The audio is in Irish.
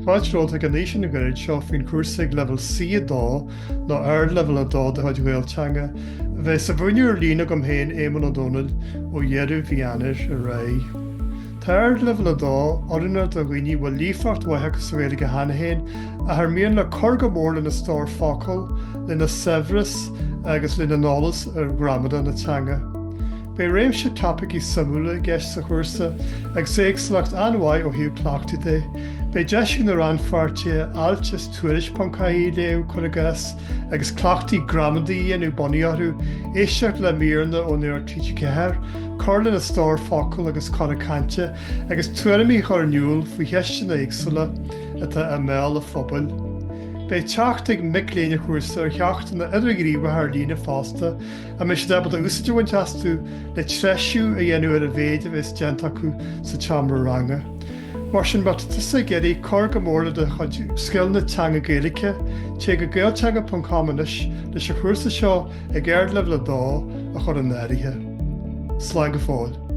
Fáilte romhat chuig an fhíseán ghairid seo faoin chúrsa ag leibhéal C2 nó Ardleibhéal 2 de chuid Ghaelteanga, a bheas á mhúineadh ar líne agam féin, Éamonn Ó Dónaill, ó dheireadh mhí Eanáir ar aghaidh. Tá Ardleibhéal 2 oiriúnach do dhaoine a bhfuil líofacht mhaith acu sa Ghaeilge cheana féin ach ar mian leo cur go mór lena stór focal, lena saibhreas agus lena n-eolas ar ghramadach na teanga. Beidh réimse topaicí suimiúla i gceist sa chúrsa agus éagsúlacht an-mhaith ó thaobh cleachtaidh de. Beidh deis ag na rannpháirtithe ailt is tuairisc.ie a léamh, cuir i gcás, agus cleachtaí gramadaí a dhéanamh bunaithe orthu, éisteacht le míreanna ó Nuacht TG4, cur lena stór focal agus cora cainte, agus tuairimí a chur in iúl faoi cheisteanna éagsúla atá i mbéal an phobail. Beidh teacht ag mic léinn an chúrsa ar cheachtanna idirghníomhacha ar líne fosta, a mbeidh siad ábalta úsáid a bhaint astu le treisiú a dhéanamh ar an mhéid a bheas déanta acu sa tseomra ranga. Mar sin, má tá tusa ag iarraidh cur go mór le do chuid scileanna teanga Gaeilge, téigh go gaelteanga.com anois leis an chúrsa seo ag Ardleibhéal 2 a chur in áirithe. Slán go fóill.